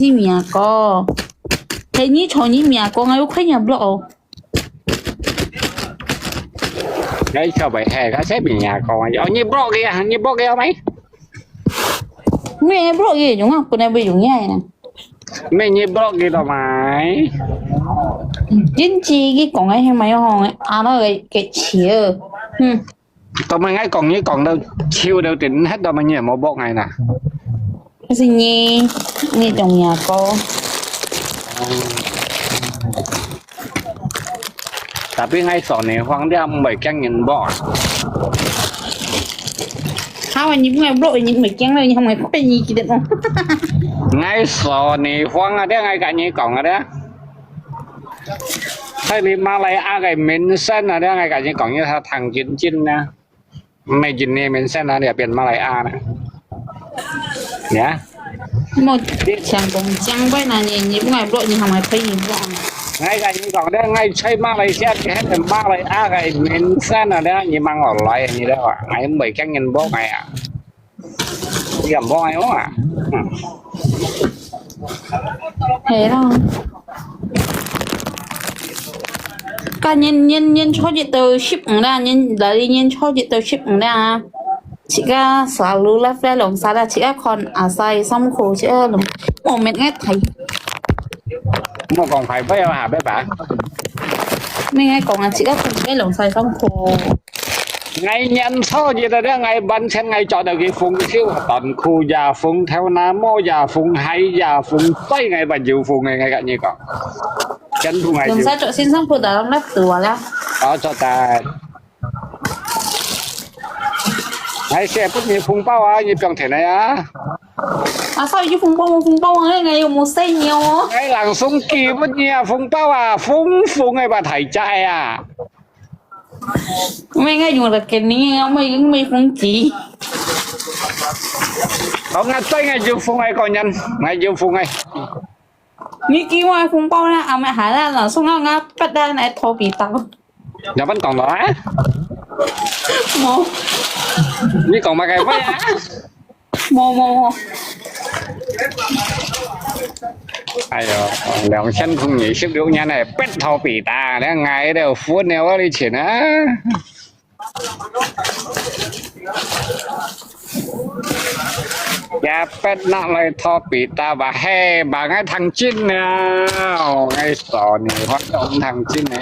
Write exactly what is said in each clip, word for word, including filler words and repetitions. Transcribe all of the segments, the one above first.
你名哥，係你坐你名哥，𠊎有看你blog哦。你坐位係，佢係名哥啊？哦，你blog佢啊？你blog佢啊？咩？你blog佢用啊？本來會用你啊？咩？你blog佢做咩？真係佢講个係咪用啊？啊，那个个詞，嗯。 做麼个講你講到笑到停忒，做麼个你又無blog𠊎呢？可是你，你中意啊哥。Tapi𠊎說你話，你毋會驚人blog啊？Hả, 你毋會blog，你毋會驚了，你還會騙你幾點哦？𠊎說你話啊，這𠊎跟你講啊，這。 在你馬來亞个名聲啊，你愛甲你講一下聽真真啊，毋係印尼名聲啊，你變馬來亞呢？呀？無像講講話呢，你你毋愛blog，你還會騙你blog。𠊎甲你講咧，𠊎在馬來西亞，你係馬來亞个名聲啊，你你問我來，你咧話，𠊎毋會驚人blog𠊎啊。 你敢講𠊎啊？係咯。該年年年初一到十五啦，年來年初一到十五啦。自家selalu live咧，兩儕啦，自家看阿細辛苦，自家無面个睇。莫講拜拜啊，拜拜。咩个講啊，自家看自家兩儕辛苦。 𠊎年初一啊，𠊎完全𠊎著到佢風袖，短褲也風，頭那毛也風，鞋也風，對𠊎還有風个，𠊎甲你講，全部𠊎有。用晒著先生褲到那度啊啦。哦，著得。𠊎寫分你紅包啊，你放田來啊。啊，所以有紅包無紅包啊，𠊎又無細鳥哦。𠊎人送寄分你啊，紅包啊，紅紅个吧，大隻个啊。 Mày ngay dùng là cái này, mày, mày phun chỉ. Không, ngay tay ngay dùng phun ngay coi nhân, ngay dùng phun ngay. Ni kêu mày phun bao na, à mày hả la, là xong ngã ngã bắt đa này thô bị tao. Nhà vẫn còn đó á? Mô. Ni còn mà cái quay á? Mô, mô, mô. Ai dồi, 兩千空二十六年呢，逼到被打，你看𠊎都分了我的錢啊！也逼拿來討被打吧，嘿，把𠊎聽真了，𠊎說你，我都聽真呢。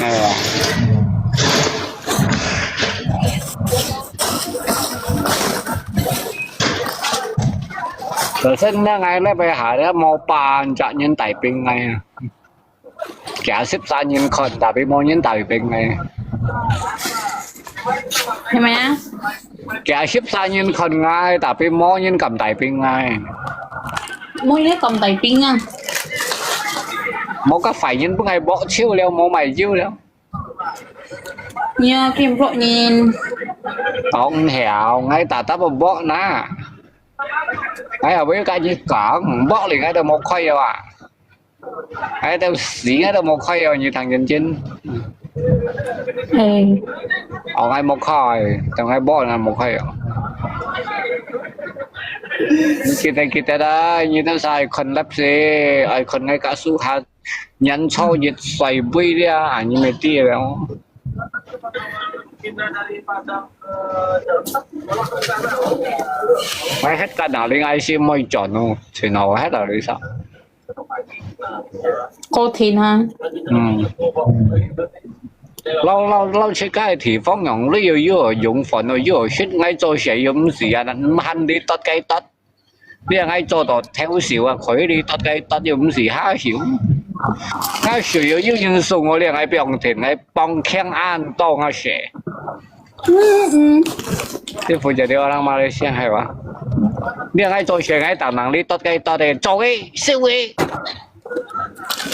哎呀。可是那个那边还要摸八，人家人带兵来啊。 幾十儕人看，tapi無人帶兵个。係咪啊？幾十儕人看𠊎，tapi無人敢帶兵个。無人敢帶兵啊？無个壞人分𠊎剝手了，無賣油了。你啊，見剝人。講曉，𠊎打打不剝哪。𠊎也會甲你講，剝了𠊎都無開了啊。 哎，都死，𠊎都無開哦，你聽真真。哎。哦，𠊎無開，等𠊎無，𠊎無開哦。你記得，記得啦，你都係愛看lapse，愛看𠊎个書下，年初一衰尾了，啊，你咪知了哦。𠊎歇个哪裡，𠊎先莫轉哦，全部歇到你上。 過天哈。嗯。老，老，老出街个地方，用旅遊又有用飯哦，又有食，𠊎做事又毋係啊，毋喊你突雞突。你𠊎做到偷笑啊，佢你突雞突又毋係下笑。𠊎笑又有人送我，你𠊎放天，𠊎放強硬到𠊎死。 嗯嗯。你負責了，人馬來西亞係吧？你愛做事，愛打人，你多个多个，做个，少个，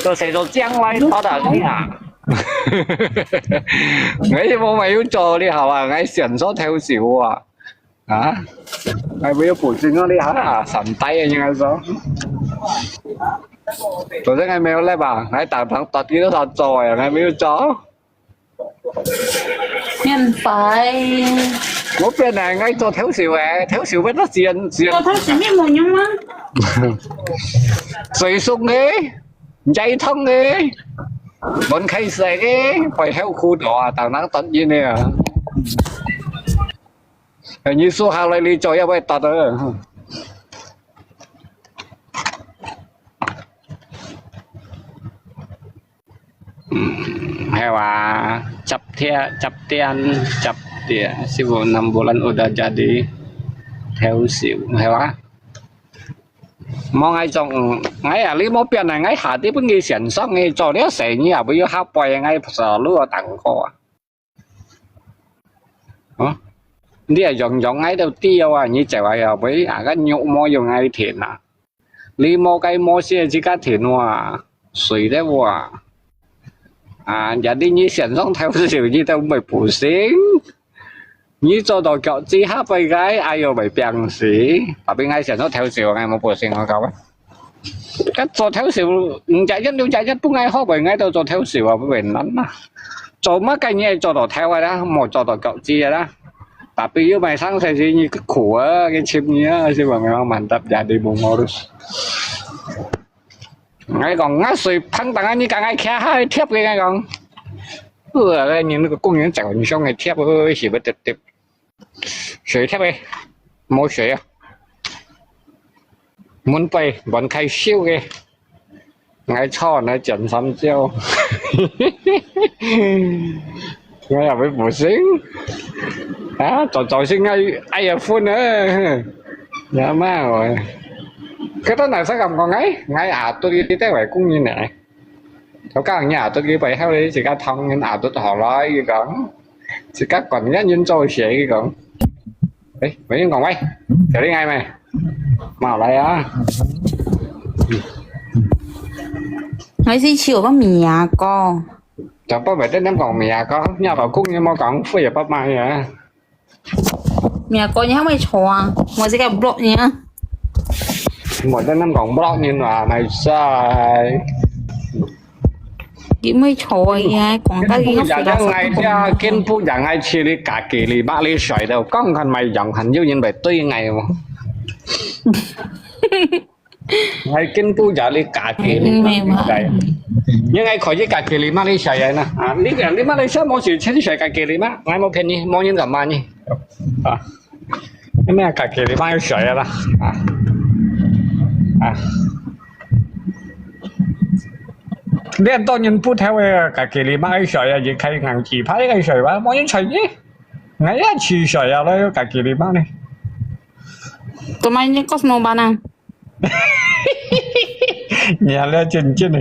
做事做將來多得你啊！𠊎又無乜有做你好啊，𠊎想做偷笑啊！啊？𠊎沒有補習啊，你好啊，三代啊，應該說。昨天還沒有來吧？還打打打的都他做呀，還沒有做。免費。我變來，𠊎做頭手誒，頭手乜得錢，錢。做頭手乜無用啊？最熟个，最痛个，門開細个，背後苦多啊，當當當應个啊。你輸下來，你做也會得的。 嗯，係啊，接天，接天，接天，師傅，enam bulan udah jadi頭手，係啊。無，𠊎做，𠊎啊，你無變啊，𠊎下底分佢線上个做了生意啊，不要下背，𠊎selalu tangko啊。 哦，你啊，樣樣𠊎都知啊，你就係啊，喂，啊，个肉毛用𠊎填啊，你毛該毛先自家填哇，水的哇。啊，jadi你線上頭手，你都會不行。你做到腳趾下背个，哎喲，會病死。Tapi𠊎線上頭手，𠊎無不行，我講啊。 該做頭手，五隻一、六隻一，分𠊎學會，𠊎都做頭手啊，不會難啊。做麼个你愛做到頭个啦，莫做到腳趾个啦。Tapi又賣生死，你个苦啊，个心你啊，是吧？Memang mantap jadi pengurus。𠊎講，𠊎水碰當啊，你講𠊎徛下貼个，𠊎講。呃，你那個工人長相个貼，是不得得。 水貼个，無水啊。門背門開燒个，𠊎坐來剪三焦。𠊎也會不行。啊，早早先𠊎，哎呀，分啊。也嘛，我，佢都難受感覺，哎，𠊎啊，對佢哋為工人呢。 我講你啊，都佢背後咧，自家同人啊，都好咯，佢講，自家管人人做事，佢講。誒，沒人講喂，小林愛咩？馬來啊，還是去我們米牙哥。就不會跟人講米牙哥，你老公有冇講會有不賣啊？ Mia kau ni hang mai chua, mo si ka block ni ah. Mo dan nam kong block ni na, mai sai. Di mai chua ya, kong ka di. Kin pu ya yang ngai dia, kin pu ya ngai chili kaki li, bak li shoi dau, kong kan mai yang han yu yin bai tui ngai mo. 𠊎根本就你假嘅，你明白？因為佢一假嘅你馬來西亞人啊，啊，你你馬來西亞無事，全世界嘅你嘛，𠊎無騙你，無人敢罵你。啊，你咩假嘅你馬來西亞啦？啊，啊，你當然不聽話，假嘅你馬來西亞，你開硬氣派个水吧，無人睬你。𠊎也去水啊，來假嘅你馬呢？做麼你cos無辦啊？ 你啊，你真正个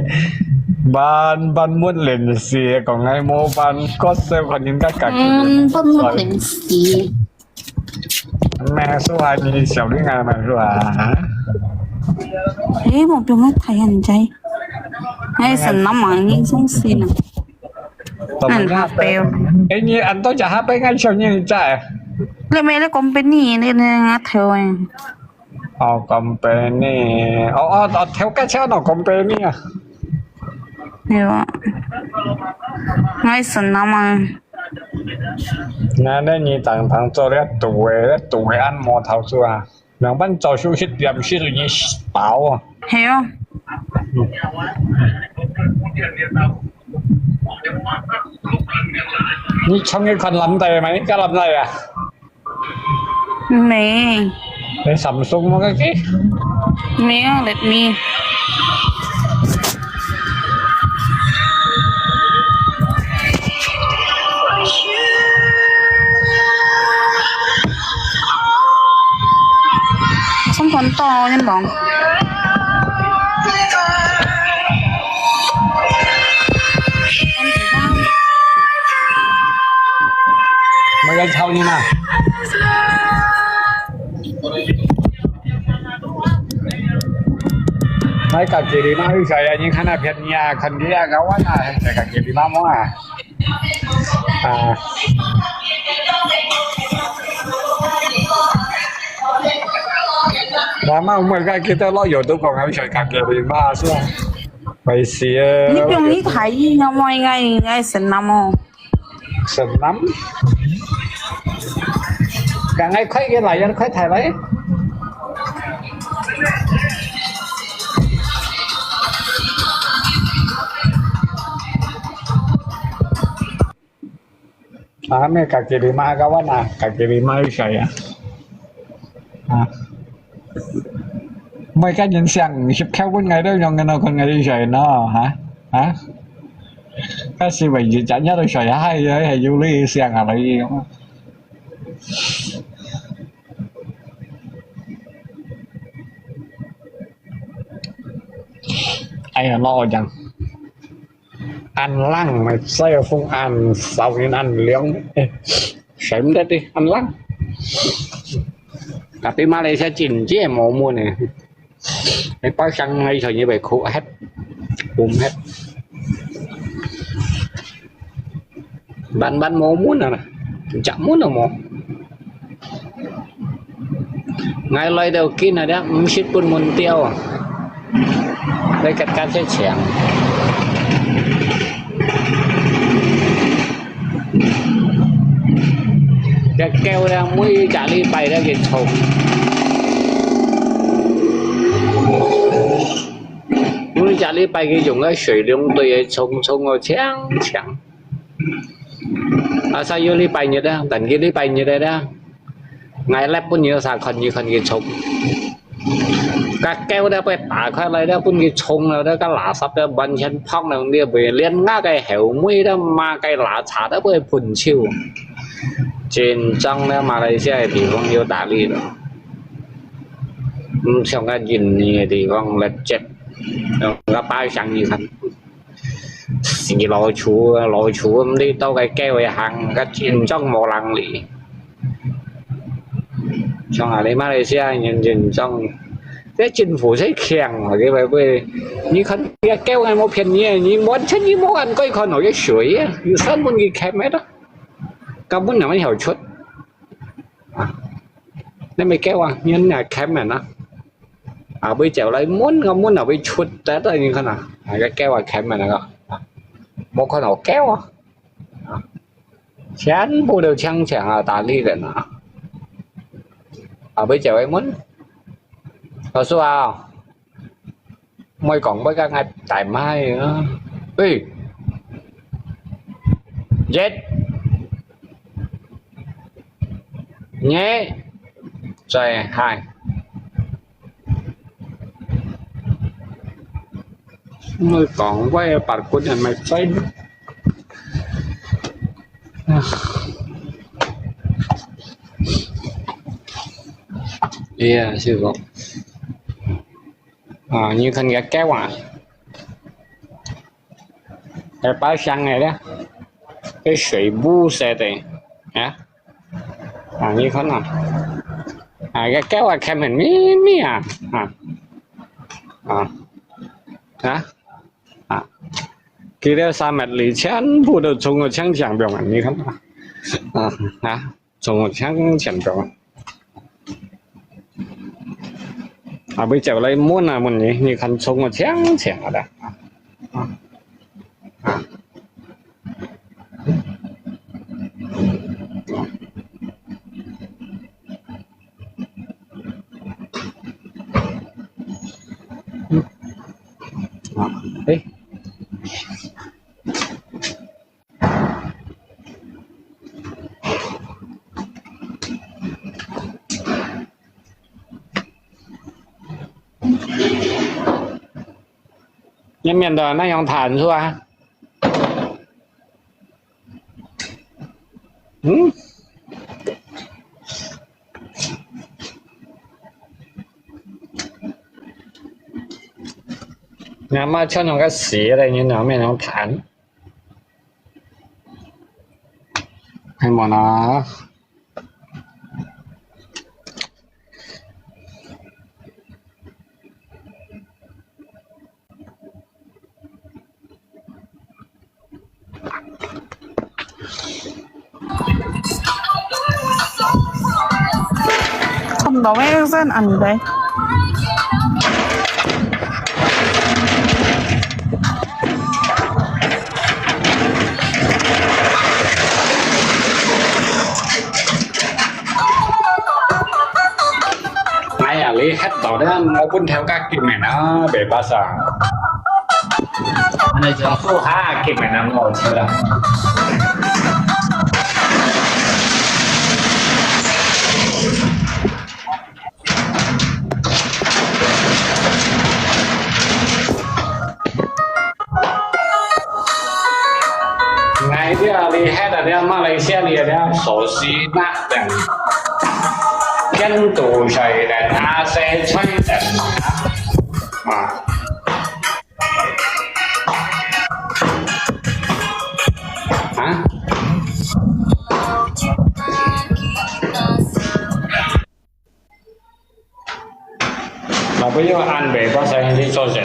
，ban ban mut lensi，講𠊎無ban cos，看人家家己。嗯，ban mut lensi。咩事啊？你小戀愛嘛是吧？誒，我表妹太很在，還是那麼嚴重死呢。嗯，好悲哦。誒，你恁多隻下輩，𠊎小人在。你咩？你company，你你阿頭誒。 哦，company，哦哦哦，頭家請到company啊。對啊，𠊎先啊嘛。那那你當當做了賭誒，賭誒按摩頭出啊，兩半早休息點息你飽啊。係哦。你唱一款藍帶嘛，你加藍帶啊？ 沒。你Samsung麼个機？沒有，Redmi。上傳到，你忙。 Magan chau ni na. Mai kaki lima ui saya ni khana pian ni ah, kan dia kawan ah, kaki lima mo ah. Ah. Mama umur kaki tu lo yo tu kong kaki lima so. Mai sia. 你不用你太硬，我应该应该是那么。Senam. Kang ai khai ke layan khai thai lai. Ah, me kaki lima kawan ah, kaki lima isai ah. Ah. Mai kan yin siang, sip kau pun ngai do yong kan kon ngai isai no, ha? Ha? Kasi bai ji jan ya do isai hai ya, hai yu li siang ah lai. Ai ya, lo jang. Ăn lăng mà xe không ăn, sau nên ăn lióng. Ê, sớm đấy đi, ăn lăng. Tapi Malaysia chín chứ mò mua nè. Cái bác săn ngay thời như vậy khổ hết. Bùm hết. Bán bán mò mua nè. Chắc mua nè mò. Ngai loi deu kin ada, msit pun mun tiau. Loi kat kat se chiang. Cái keo đang mỗi chả li pai đó cái thùng. Mỗi chả li pai cái dùng cái水龙头để冲冲哦，强强。 Asa yu li pai nyet ah, tan ki li pai nyet ah. Ngai lep pun yu sa khon yu khon ki chok. Ka keo da pai ta khai lai da pun ki chong la da ka la sap da ban chen phok na dia bai lien nga kai heo mui da ma kai la cha da bai phun chiu. Chen chang da Malaysia cái địa phương有打理的。嗯，像个印尼个地方，let's check。个包厢你看。 死老鼠啊，老鼠，毋知到該街位行，个緊張無人理。像啊，你馬來西亞人緊張，這政府才強啊，對不對？你看，這街位無便宜啊，你完全你無人可以看到个水啊，你三分佢崁个啦，根本就無好出。啊，你咪街啊，人家崁个啦。 啊，會走來問，我問啊，會出得的，你看啊，啊，該狗啊，開門那個，啊，無看到狗啊，啊，全部都強強啊，打理人啊，啊，會走來問，老師啊，莫講，莫講，𠊎大媽啊，喂，一，二，再，嗨。 你講，我个白骨人咪追。哎呀，師傅。啊，你看个狗啊，个包廂个咧，个水烏色个，啊？ 啊，你看啊，啊，个狗啊，開門咪咪啊，啊，啊，啊，啊，佢兜三米里全部都衝到牆牆壁啊，你看啊，啊，啊，衝到牆牆壁啊。啊，會走來問啊問你，你看衝到牆牆啊的，啊，啊。 啊，哎。你面對那樣彈出來？ 嗯？你阿媽穿上个鞋咧，你兩面兩彈，係無啦？ Pembawa kan andai. 你歇到了，無分頭家見面啊，袂巴適。恁呢就做下見面啊，無好笑啦。𠊎這裡歇到了馬來西亞裡了，首西那等，跟都在人阿西在等啊。啊？老朋友，恁白發生你做啥？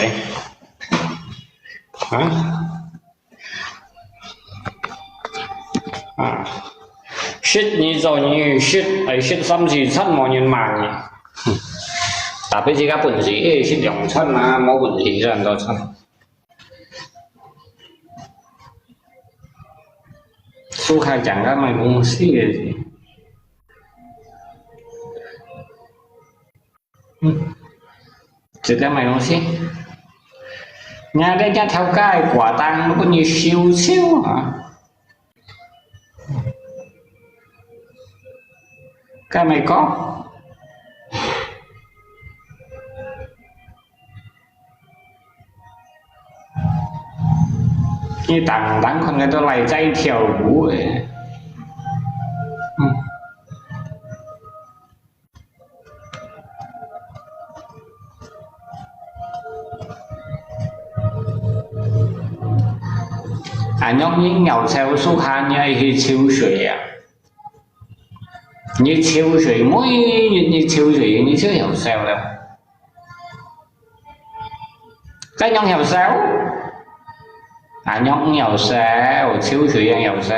啊？啊？食你做你食，愛食三四餐無人罵你。哼，特別自家本事，愛食兩餐嘛，無本事食恁多餐。 蘇卡講个買東西个事。嗯，就在買東西。人家頭家个掛單，分你收收啊。該買个。 你當當看个都來在跳舞誒。嗯。啊，讓你尿臭，手下你愛去抽水啊。 你抽水，每日你抽水，你就曉笑了。該樣曉笑？啊，樣曉笑，抽水樣曉笑。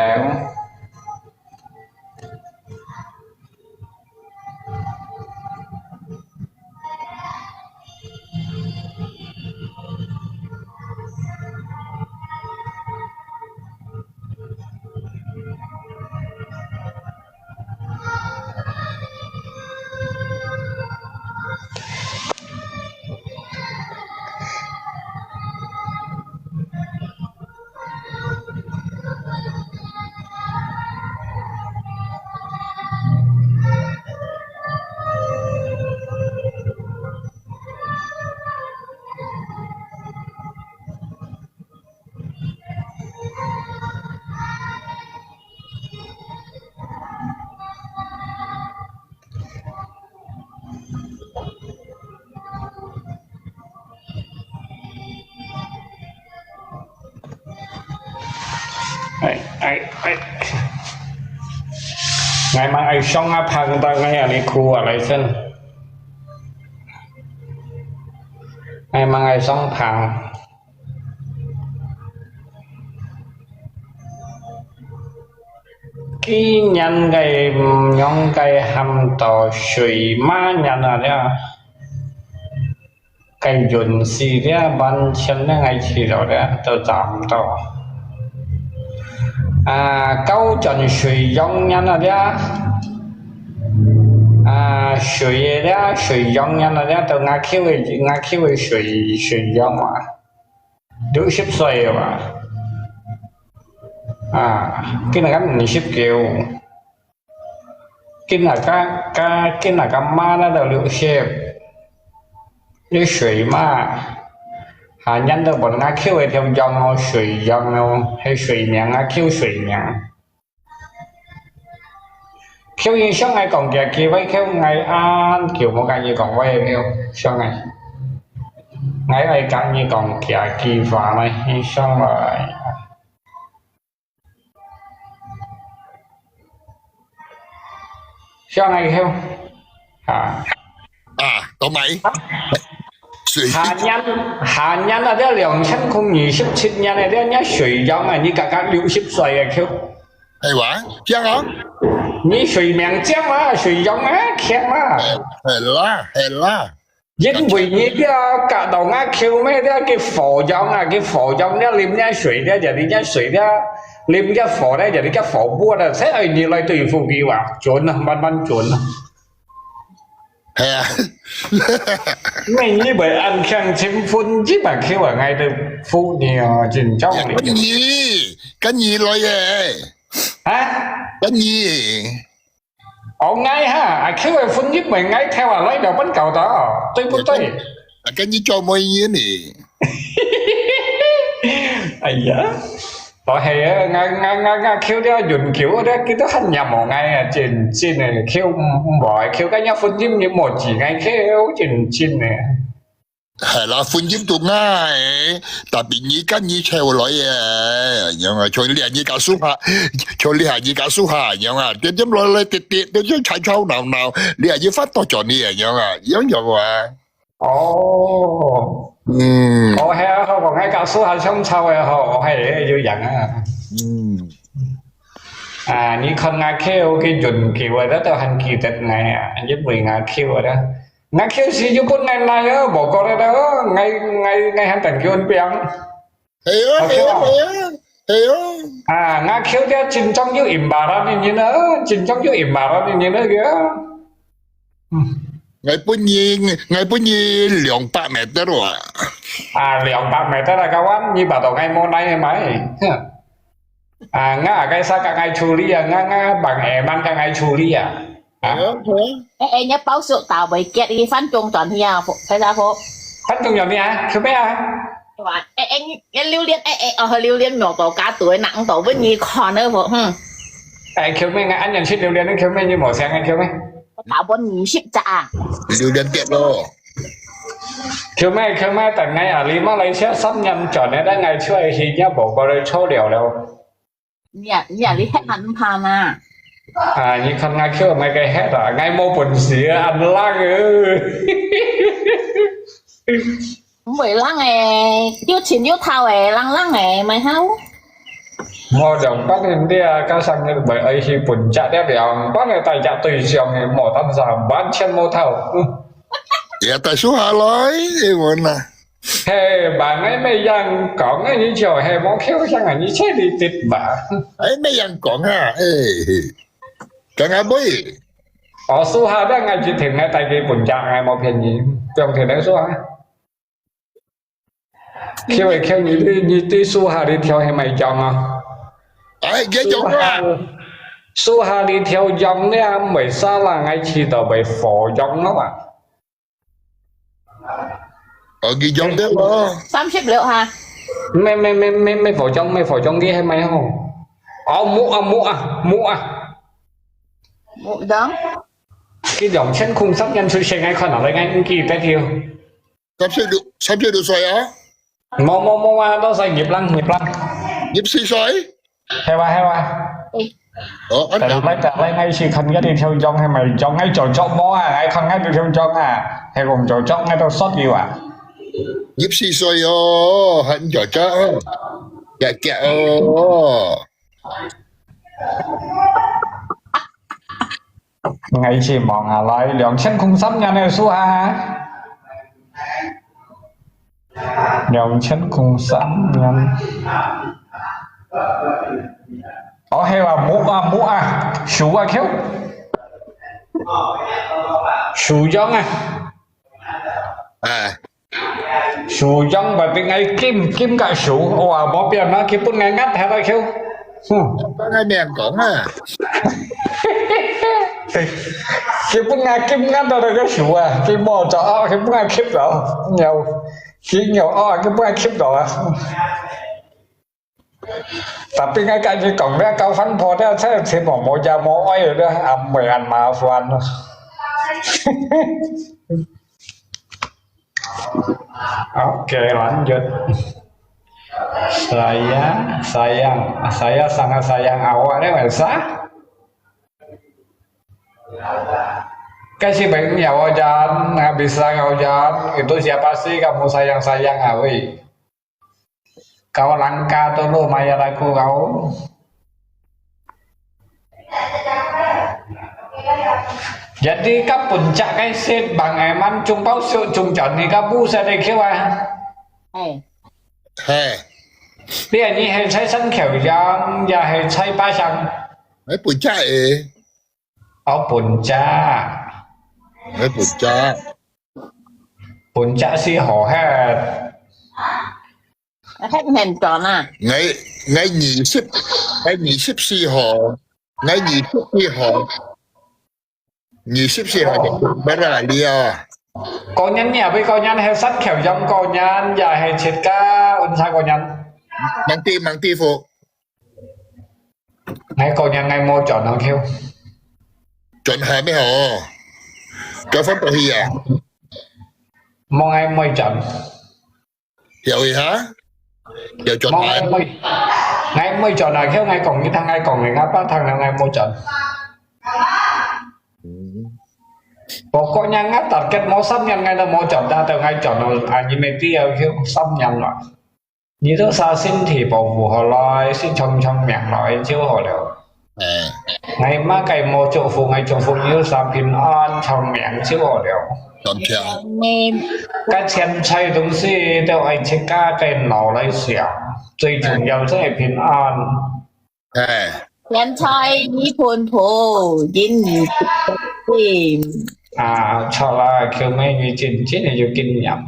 哎，哎，哎。𠊎嘛愛上啊，拍到𠊎啊，你哭啊，來先。𠊎嘛愛上拍。 今年个，嗯，應該喊到水馬年啊了，該運勢了，完全了，𠊎去了了，都找毋到。啊，高轉水羊年啊了，啊，水个了，水羊年啊了，都𠊎Q个，𠊎Q个水，水羊啊。 六十歲了吧？啊，今年个五十九，今年个，个，今年个馬那都六十，你水馬，下年都分𠊎Q个條羊哦，水羊哦，係水命啊，Q水命。 Q，你想愛講幾句話，Q，𠊎恁久無佮你講話了，Q，想愛，𠊎愛佮你講幾句話呢，你想來。想愛，Q，啊。啊，做麼个？水下年，下年啊，這兩千空二十七年个，這人家水羊啊，你剛剛六十歲啊，Q。 係哇？這樣啊？你水命靚嘛，水羊啊，強嘛。係啦，係啦。因為你這隔到𠊎Q咩，這个火羊啊，个火羊，這啉這水，這就你這水，這啉這火，這就你這火鍋啊，所以你來對付佢哇，準啊，慢慢準啊。係啊。你以為恁慶尋婚姻啊，佢話𠊎兜婦女哦，真壯烈。跟你，跟你來耶。啊？跟你。哦，𠊎哈，啊，佢个婚姻咪𠊎頭下來了分搞到，對不對？啊，跟你做麼人呢？哎呀，哦，係啊，𠊎，𠊎，𠊎，𠊎，佢了永久个，佢都還仰望𠊎啊，真，真个，佢，嗯，嗯，無，佢个人婚姻你無知，𠊎佢真，真个。係啦，婚姻都𠊎个，tapi你跟你出來个，仰啊，像你你家屬下，像你你家屬下，仰啊，點點來來跌跌，都就吵吵鬧鬧，你你發到叫你，仰啊，仰仰啊。 哦，嗯。哦，係啊，好，𠊎家屬下相吵个吼，係，有影啊。嗯。啊，你看𠊎舅佢永久个，佢都還記得𠊎啊，因為𠊎舅个。𠊎舅時又分𠊎奶哦，無過了哦，𠊎，𠊎，𠊎還等佢分餅。係啊，係啊，係啊，係啊。啊，𠊎舅个真正有imbalan个人啊，真正有imbalan个人啊，佢啊。 嗯。𠊎分你，𠊎分你兩百meter哇。啊，兩百meter啦，kawan，你把到𠊎無奈个嘛。哼。啊，𠊎个啥个𠊎處理啊，𠊎，𠊎bang Eman个𠊎處理啊。啊。係啊，係啊。哎，哎，你包手打袂結，你翻中轉去啊，睇下好。翻中轉去啊，做咩啊？係嘛？哎，哎，你，你榴槤，哎，哎，哦，榴槤用到加多，拿到分你看个，嗯。哎，救命啊！恁樣食榴槤，救命！你無聲啊，救命！ 打分二十隻啊！榴槤跌咯。救命！救命！等𠊎啊，你馬來西亞三年轉來，等𠊎出來去，也無過來坐了了。你啊，你啊，你歇還毋怕嘛？啊，你看𠊎救命个歇啊，𠊎無本事啊，恁冷啊！ 毋會冷誒，又清又透誒，冷冷誒，蠻好。無兩百零啲，加上你會愛去分隻了，兩百个大隻對象誒，無單啥，完全無透。也帶手下來，你問啊。嘿，萬个咩樣講啊，你就係無口香啊，你切你跌吧。哎，咩樣講啊？哎，剛剛妹。哦，手下个，𠊎一定愛帶佢分隻，𠊎無騙你，放聽聽手下。 Q A Q，你對，你對手下裡條係麼个樣啊？哎，佢樣啊！手下，手下裡條樣呢，毋會salah，𠊎試到會火樣啊嘛。哦，佢樣个咯。三十六哈。咩，咩，咩，咩，咩火樣，咩火樣，佢係麼个吼？哦，木啊，木啊，木啊。木樣？佢兩千空三年出世，𠊎看到，𠊎毋記得了。 三十六，三十六歲啊？無，無，無啊，都係入冷，入冷。入四歲？係哇，係哇。哦，恁樣。但係，但係，𠊎試看佢條樣係麼个樣，𠊎做作無啊，𠊎看佢條樣啊，係講做作，𠊎都縮了啊。入四歲哦，還做作哦，遽遽哦。 𠊎先望下來，兩千空三年个手下，兩千空三年。哦，係哇，木啊，木啊，樹啊，橋。樹樣啊。哎。 樹樣berarti𠊎金，金个樹，哇，無變啊，佢分𠊎壓下來橋。Hmm。分𠊎命講啊。佢分𠊎金壓到那個樹啊，佢無做啊，佢分𠊎吸到，有，佢有啊，佢分𠊎吸到啊。 Tapi𠊎甲你講，這交番婆這，這，這無，無家無愛个，啊，毋會恁麻煩咯。OK，lanjut。Saya sayang, saya sangat sayang awak, dia bahasa. Kasih banyak nyawa Jan, nggak bisa kau Jan. Itu siapa sih kamu sayang-sayang, ah, weh? Kau langka dulu mayat aku kau. Jadi，該本隻个食，Bang Eman，中包燒，中轉你个布色个橋啊。係。係。你係，你係在山口洋，也係在巴生？哎，本隻誒。 哦，本隻。你本家。本家是好黑。黑很短啊。你，你二十，你二十四號，你二十四號，二十四號就出門了啊。過年你也會過年，係三條樣過年，也係自家安排過年。Mang đi, mang đi Phú. 𠊎過年𠊎無轉哦，Q。轉下咩哦？轉翻到去啊？無，𠊎無轉。又一下？又轉下？無，𠊎無，𠊎無轉啊，Q，𠊎講你聽，𠊎講你阿爸聽了，𠊎無轉。嗯。過年𠊎大概無三年，𠊎都無轉，但係𠊎轉了，啊，你乜知啊，Q，三年了。 你兜儕身體保護好來，先長長命來就好了。嗯。𠊎麼个無祝福，𠊎祝福你兜儕平安長命就好了。當然。該錢財東西都愛自家个腦來想，最重要就係平安。哎。錢財已分配，人已心。啊，著啦，Q妹你真，真係有經驗誒。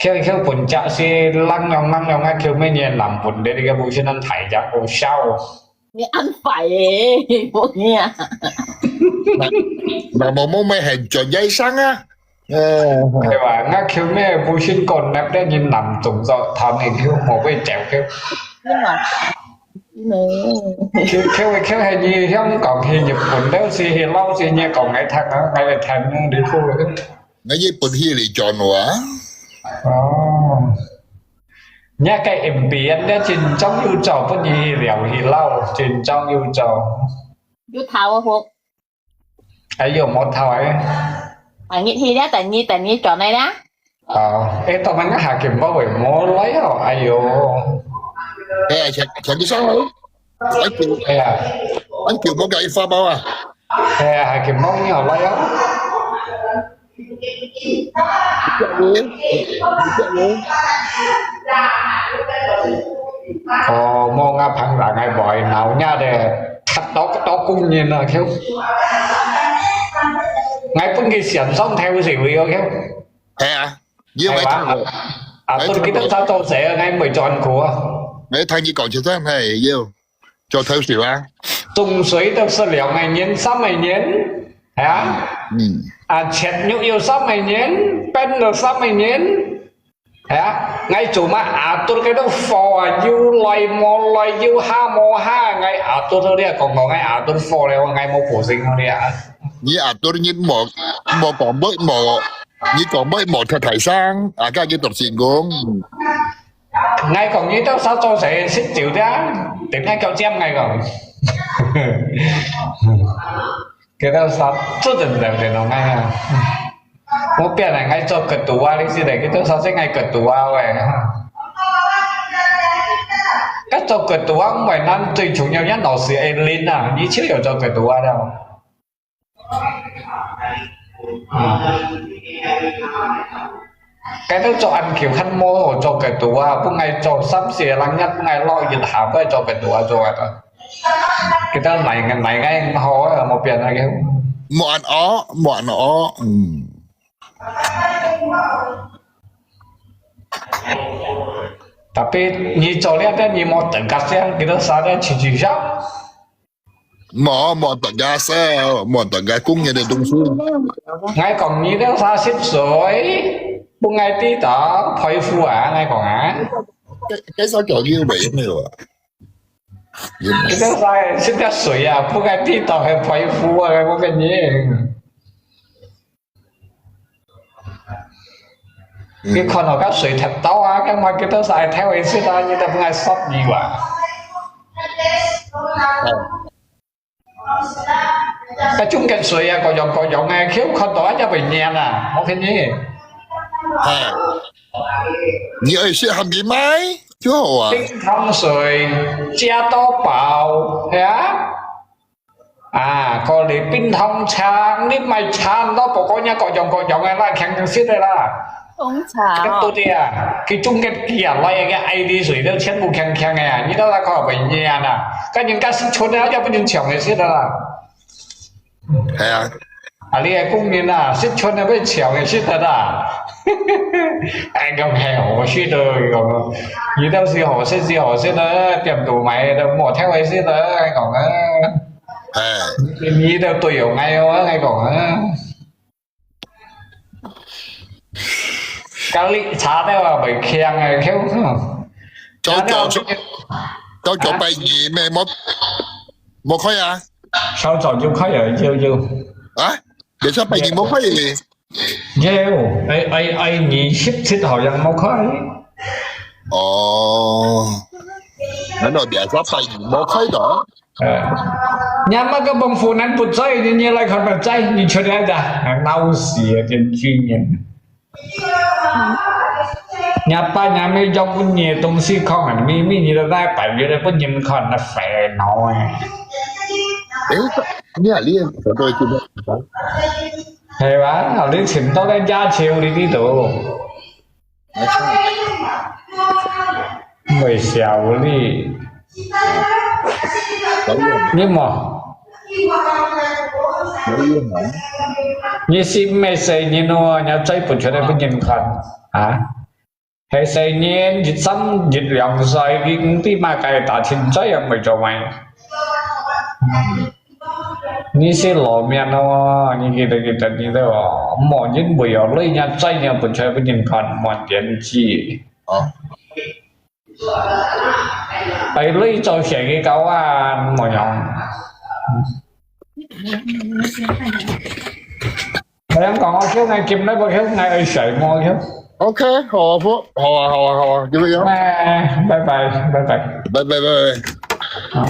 Q，Q本家是冷涼冷涼啊，Q妹你男本的那個不是恁大隻，好笑哦。你恁壞誒，無影。那，那某某妹很專業上啊。呃。對吧？那Q妹不是講那邊你男動作，他們就莫會找Q。真的。Q，Q，Q係你香港去日本了，是去老師你講來聽啊，來聽啊，你哭。 𠊎日本去你轉我啊。哦。你个M B N了，真正有做，分你去了去了，真正有做。有頭啊，好。哎喲，無頭誒。等你去了，等你，等你轉來啦。哦，誒，當然下件包會無來哦，哎喲。誒，請，請你上來。哎喲，哎呀，哎喲，莫搞一發包啊。哎呀，下件包你好來哦。 哦，無𠊎朋友，𠊎無愛鬧你个，他多，多工人啊，Q。𠊎分佢線上頭是會哦，Q。係啊，你有愛聽我？啊，啊，對，佢兜儕做事啊，𠊎毋會轉去啊。𠊎聽你講就真係有。 做頭事啊。種水都係兩個人、三個人，係啊？嗯。啊，切肉要三個人，煸都三個人，係啊？𠊎做麼阿多个都火啊，有來無來，有下無下，𠊎阿多都這講講，𠊎阿多火了，𠊎無保證了啊。你阿多你無，無講無，無，你講無，無忒大聲，啊，該佢都成功。 𠊎講你兜儕做事食酒的，等下叫尖𠊎講。佢兜儕做得了，等下𠊎啊。無變啊，𠊎做ketua你知咧，佢兜儕識𠊎ketua喂。該做ketua毋係難，最重要，人老師會領啊，你就有做ketua了。 該兜做恁久還無做ketua，分𠊎做三四個人，分𠊎落一下，分𠊎做ketua做啊。佢兜來个，來个好啊，無變啊，佢。無恁惡，無恁惡，嗯。Tapi你做了个，你無等下先，佢兜儕个去去笑。 無，無大家笑，無大家講个東西。𠊎講你兜儕識水，分𠊎知道佩服啊，𠊎講啊。這，這首歌有沒有啊？有沒有？你兜儕識得水啊，分𠊎知道係佩服啊，𠊎講你。 你看到該水忒多啊，該麼佢兜儕愛偷去食啊，你都毋愛煞你哇。該中間水啊，各樣各樣个，佢看到啊，也會念啊，我跟你。哎，你愛食喊佢買就好啊。冰糖水加多包，係啊。 啊，過來冰糖茶，你買茶，老婆講人各樣各樣个啦，強強食个啦。紅茶哦。該到底啊，佢中間寄啊來个愛的水都全部強強个啊，你到那看會厭啊，該人家是純个，要不然搶个食个啦。係啊。啊，你个工人啊，食穿个要搶个食得啊。哎，講係好食个，講，你到時好食是好食个，店肚買个都莫挑个食个，講啊。哎。你都對有愛哦，講啊。咖哩茶都啊，袂強个，強。早早就，早早拜二咩？無，無開啊？稍早就開了，有有。啊？你說拜二無開？有，哎哎哎，二十七好像無開。哦，難道你說拜二無開到？呃，你阿媽个功夫難不在，你你來看不在，你出來的，鬧死啊，這巨人。你阿爸你阿姆用分你个東西看啊，明明你都在擺別个分人看，那煩惱哎。誒，你啊，你也做到一个，係吧？你尋到个價錢你知道。 會笑你。你無？你係毋係細人哦？你再分出來分人看啊？係細人，一三一兩歲，你毋知麼个打親嘴，也毋會做麼个。 你係老命哦，你記得記得你个哦，無人會有鐳，人家再人分出來分人看，無天理。哦。哎，鐳做事个搞啊，無用。 我想講，我叫𠊎金來，我叫𠊎愛洗我叫。OK，好啊，好啊，好啊，好啊，有沒有？哎，拜拜，拜拜。拜拜，拜拜。啊。